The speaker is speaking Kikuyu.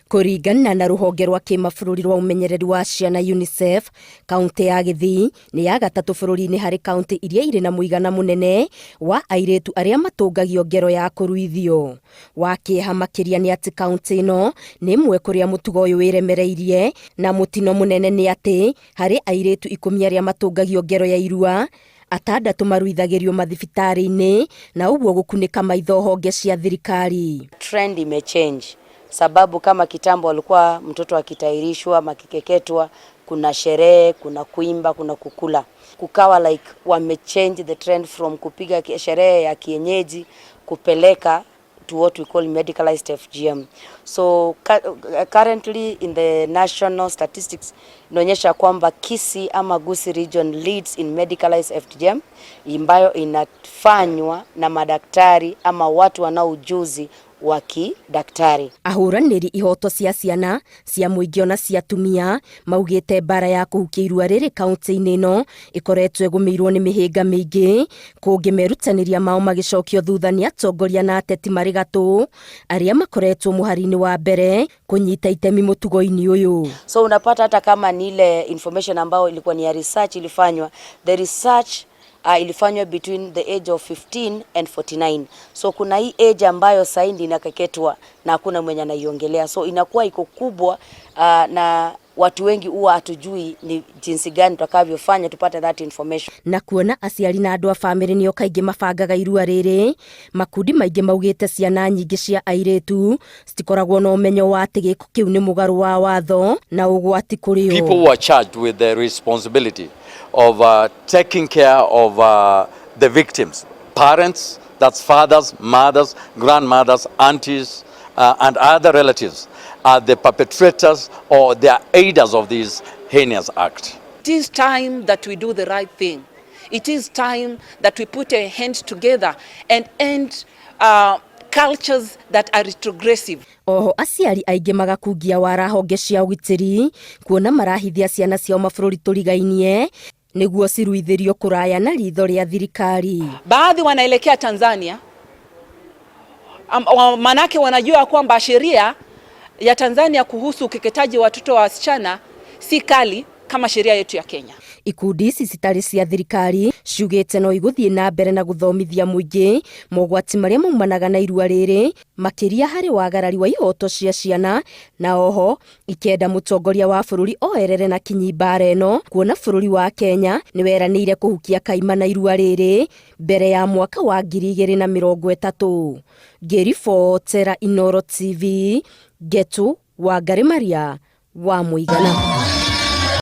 Kũringana na rũhonge rwa kĩmabũrũri rwa ũmenyereri wa ciana UNICEF, kaũntĩ ya Gĩthii nĩ ya gatatũ bũrũri-inĩ harĩ kaũntĩ iria irĩ na mũigana mũnene wa airĩtu arĩa matũngagio ngero ya kũruithio. Wa kĩeha makĩria nĩ atĩ kaũntĩ ĩno nĩ ĩmwe kũrĩa mũtugo ũyũ wĩremereirie, na mũtino mũnene nĩ atĩ harĩ airĩtu 10 arĩa matũngagio ngero ya irua, atandatũ maruithagĩrio mathibitarĩ-inĩ na ũguo gũkunĩka maitho honge cia thirikari. Trend imechange sababu kama kitambo walikuwa mtoto akitairishwa ama akikeketwa, kuna sherehe, kuna kuimba, kuna kukula. Kukawa like wamechange the trend from kupiga sherehe ya kienyeji kupeleka to what we call medicalized FGM. So currently in the national statistics inaonyesha kwamba Kisii ama Gusii region leads in medicalized FGM ambayo inafanywa na madaktari ama watu wanao ujuzi wa kidaktari. Ahũranĩri ihoto cia ciana cia mũingĩ ona cia atumia maugĩte mbara ya kũhukia irua rĩrĩ kaũntĩ-inĩ ĩno ĩkoretwo ĩgũmĩirwo nĩ mĩhĩnga mĩingĩ, kũngĩ merutanĩria mao magĩcokio thutha nĩ atongoria na ateti marĩ gatũ arĩa makoretwo mũhari-inĩ wa mbere kũnyita itemi mũtugo-inĩ ũyũ. So unapata hata kama ni ile information ambayo ilikuwa ni ya research ilifanywa, the research ilifanywa between the age of 15 and 49. So kuna hii age ambayo sasa ndio inakeketwa na hakuna mwenye anaiongelea. So inakuwa iko kubwa na watu wengi huwa hatujui ni jinsi gani tutakavyofanya tupate that information. Na kuona aciari na andũ a bamĩrĩ nĩo kaingĩ mabangaga irua rĩrĩ, makundi maingĩ maugĩte ciana nyingĩ cia airĩtu citikoragwo na ũmenyo wa atĩ gĩko kĩu nĩ mũgarũ wa watho na ũgwati kũrĩ o. People who are charged with the responsibility of taking care of the victims, parents, that's fathers, mothers, grandmothers, aunties, and other relatives, are the perpetrators or the aiders of this heinous act. It is time that we do the right thing. It is time that we put our hands together and end cultures that are retrogressive. Oho aciari aingĩ magakungia wara honge cia ũgitĩri kuona marahithia ciana ciao mabũrũri tũrigainie nĩguo ciruithĩrio kũraya na ritho rĩa thirikari. Baadhi wanaelekea Tanzania, manake wanajua kwamba sheria ya Tanzania kuhusu ukeketaji wa watoto wa wasichana si kali kama sheria yetu ya Kenya. Ikundi ici citarĩ cia thirikari ciugĩte no igũthiĩ na mbere na gũthomithia mũingĩ mogwati marĩa maumanaga na irua rĩrĩ, makĩria harĩ wagarari wa ihoto cia ciana, na oho ikenda mũtongoria wa bũrũri oerere na kinyi mbara ĩno, kuona bũrũri wa Kenya nĩ weranĩire kũhukia kaimana irua rĩrĩ mbere ya mwaka wa 2030. Ngĩribotera Inooro TV, Ngetu Wangari Maria wa Mũigana.